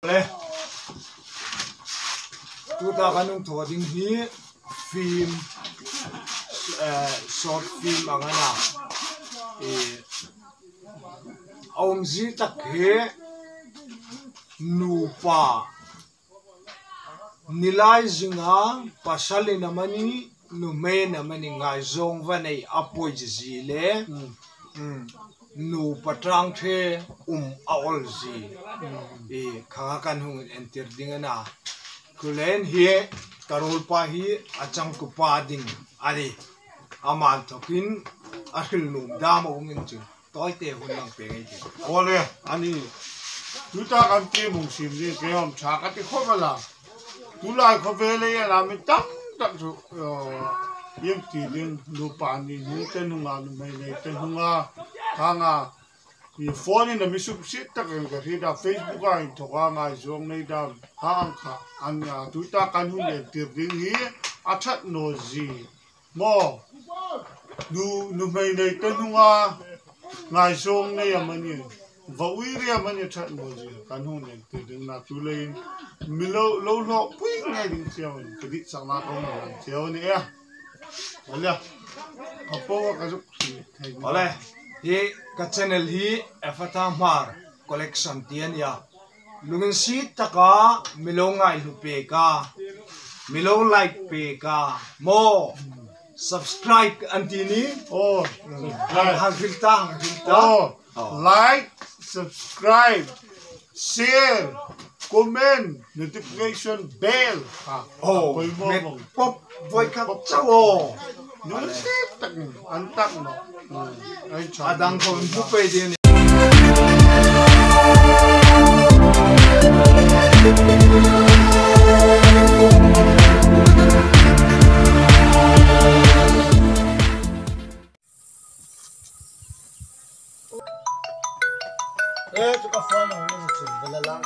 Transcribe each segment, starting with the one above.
Le tuta kan ung thaw ding hi film short film ang ana i a awmzi tak hi nupa Nilai zinga pasal in a mani nu hmein a mani ngaizawng va nei a pawi zi le nupa tang the um a awl zi i khanga kan hung in entir ding a na. Chulen hi ka rawlpa hi a changtupa ding a ni. Aman thawkin a hrilhnum dam a um in chu. Tawite hun lang pe ngei thei. Awle, ani tuta kan ti mung sim ni ke awm tha ka ti khawp a la. Tulai khawvel ei a la mi tam tak chu yem ti ding nupa ni hnu te hnunga nu hmei nei te hnunga khanga i phone in a mi sup sit tak in ka hriat a Facebook a in thawk a ngaizawng nei dam kha ang kha an tuta kan hun en tir ding hi a that nawl zi. Maw? Nu nuhmei nei te hnunga ngaizawng nei a mani, va ui riam a ni that maw zia kan hung nen ti ding na tu leiin mi lo lo hlawh pui ngei ding chiau in ka dih chak na ka hung nen chiau a ni e. Awle, ka po a ka zuk thli thei ni. Awle, hi ka channel hi Efatha Hmar Collection ti a nia. Lungin si taka milo ngaihlu pe ka, milo like pe ka maw subscribe an ti ni. Oh, subscribe. Hang hil ta, hang hil ta. Oh, like, subscribe, share, comment, notification bell. Ha. Oh, met pop voi khat chau o. Nung si tak an tak no. Ai cha. Adang ko bu pe din. Eh, chu ka phone ang nung chu bala lang.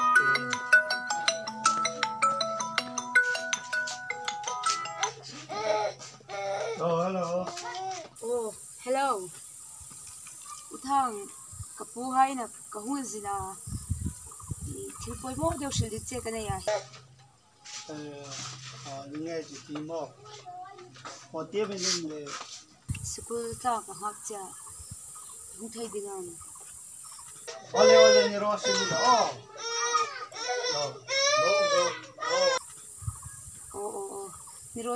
Oh, hello. Oh, hello. U Thang, ka pu hai na ka hung zin a thil pawimawh deuh hrilh dik che ka nei a. Sikul tlak a nghak chiah hung thei ding ang. Aw aw aw ni rawh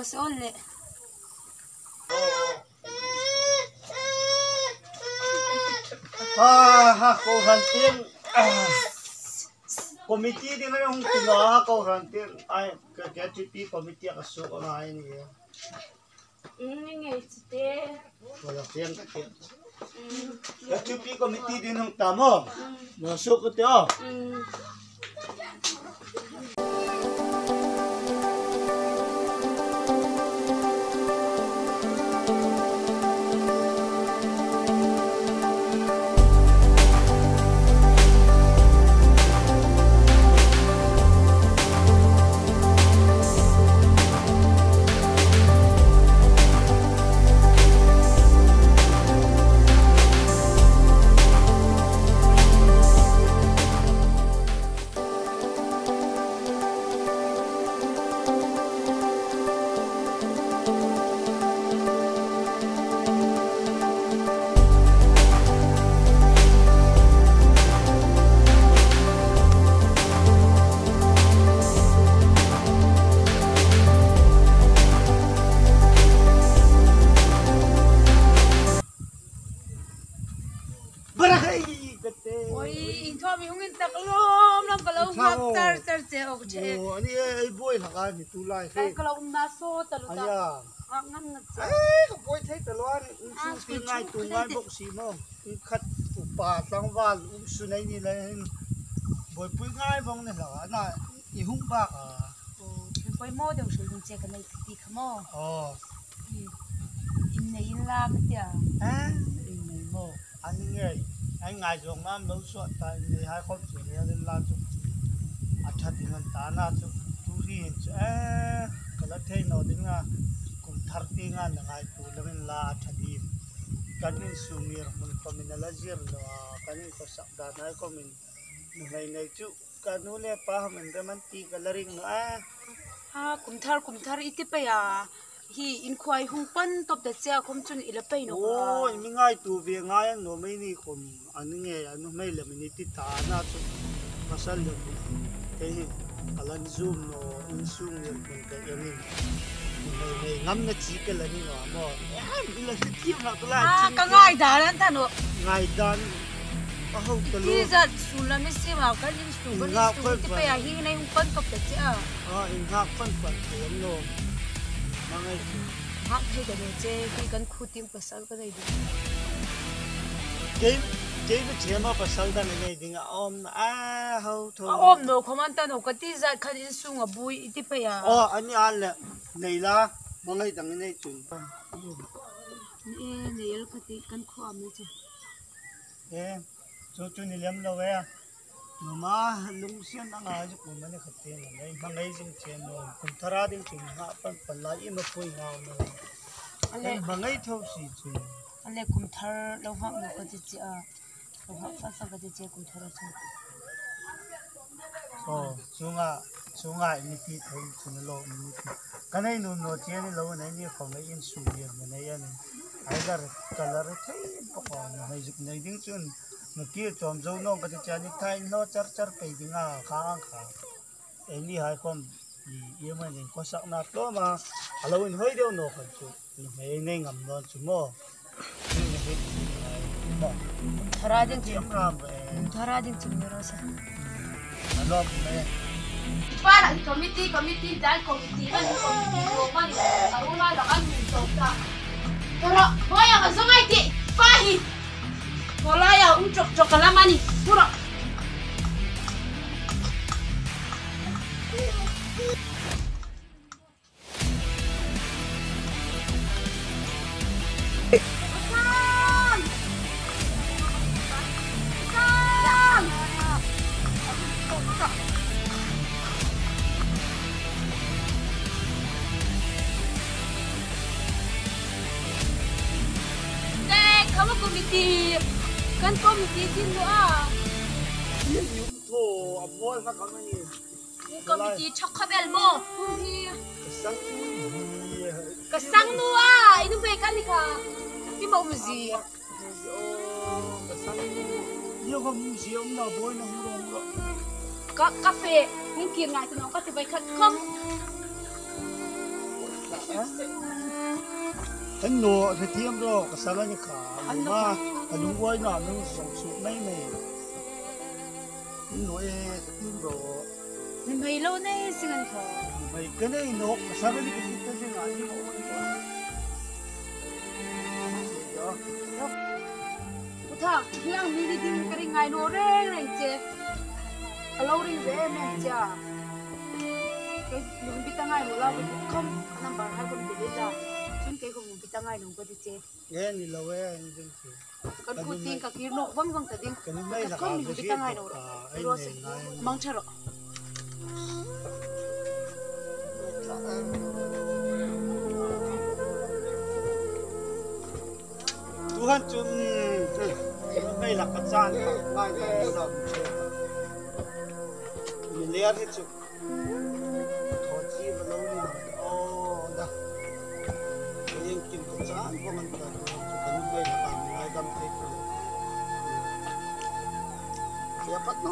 se aw le. Ha ha Kohhran tin committee ding a hung ti lo a Kohhran tin ai KTP committee a ka suk a ngai a ni e. Wala fiang ka ti. KTP committee din hung ta maw? Na suk ka ti aw. Ka nu le pa hom in rem an ti ka la ring no a. Ha kum thar kum thar i ti pei a hi in khua i hung pan tawp ta chia khawm chun i la pei nok a. Aw mi ngai tu ve ngai an nuam ei ni khawm an nge an nu hmei lem in i ti ta na chu pasal lem kei hi ka lan zoom no in sung lian hmun ka en in hmei nei ngam na chi ka la ni no maw em i la hre thiam lo ta lai A ka ngai dan an ta no. Ngai dan a ho ta lo. Ti zat su la mi si ma kan in su kan in su ti pe a hi nei hung pan kap ta che a. A in hak fan fan thei an lo mangai chu. Hak thei ta lo che hi kan khu tim pasal ka nei duh. Kei kei va thiam a pasal dang i nei ding a awm na a ho tho. A awm no khawm an ta no ka ti zat khan in sung a bui i ti pe a. Aw ani an le nei la mangai dang i nei chun. Ni e nei al kha ti kan khu am ni chu. E chu chu ni lem lo e. Numa lungsian a ngai chu kum ani khat te na nei hmangaih zing chen lo kum thara ding chu nghah pan pan lai em a pui ngau lo hei hmangaih tho si chu. Ale kum thar lo nghak lo ka ti che a lo nghak fan fan ka ti che kum thar a chu. Aw chunga chunga in ti thei chu na lo in ti ka nei nu no che ni lo nei ni khawm ei in su lian na nei ani ai lar colour thei bawk a hei zuk nei ding chun. Nukir chawm zo nawng ka ti chian i thain hlaw char char pei ding a kha ang kha eng ni hai khawm i em a nen khawsak na tlawm a a lo in hawi deuh nawk han chu nu hmei nei ngam dawn chu maw chu ni hi maw Thara ding chu thiam ram ve thara ding chu ni ro sa a lawm mai Para committee committee dan committee man committee lo man aruna lang an min to ta Tara hoya ka zongai ti pa hi Holaya um chok chok lam ani pura Kan committee tin lo a. Committee chok khabel mo. Ka sang nu a inu pe kan ni kha. Ti mo zi. Ka cafe hung kir ngai tu no ka ti bai khat khom. Kan nu a thiam ro ka sal ani kha ma ka lungguai na nung song su mai mai nu e thiam ro Ni mai lo nei sing ani kha. Mai ka nei no ka sal ani ka ta sing ani mo. Utha hiang mi ni ding ka ring ngai no reng reng che. A lo ring ve em em che a. Kei lung bi ta ngai lo la ka khom number hai kom delete la. Chun kei kom bi ta ngai lo ka ti che. E ni lo e ni ding chi. Kan ku ting ka kir nok vang vang ta ding. Kan mai la Khom ka bi ta ngai lo ro se mang tha ro. Tu han chun mai la ka chan ngai ka lo che. Mi le hi chu tho chi ba lo ni o da. Yang kim ka chan bong an ta chu kan mai la ka ngai dam thei ko. Ya pat no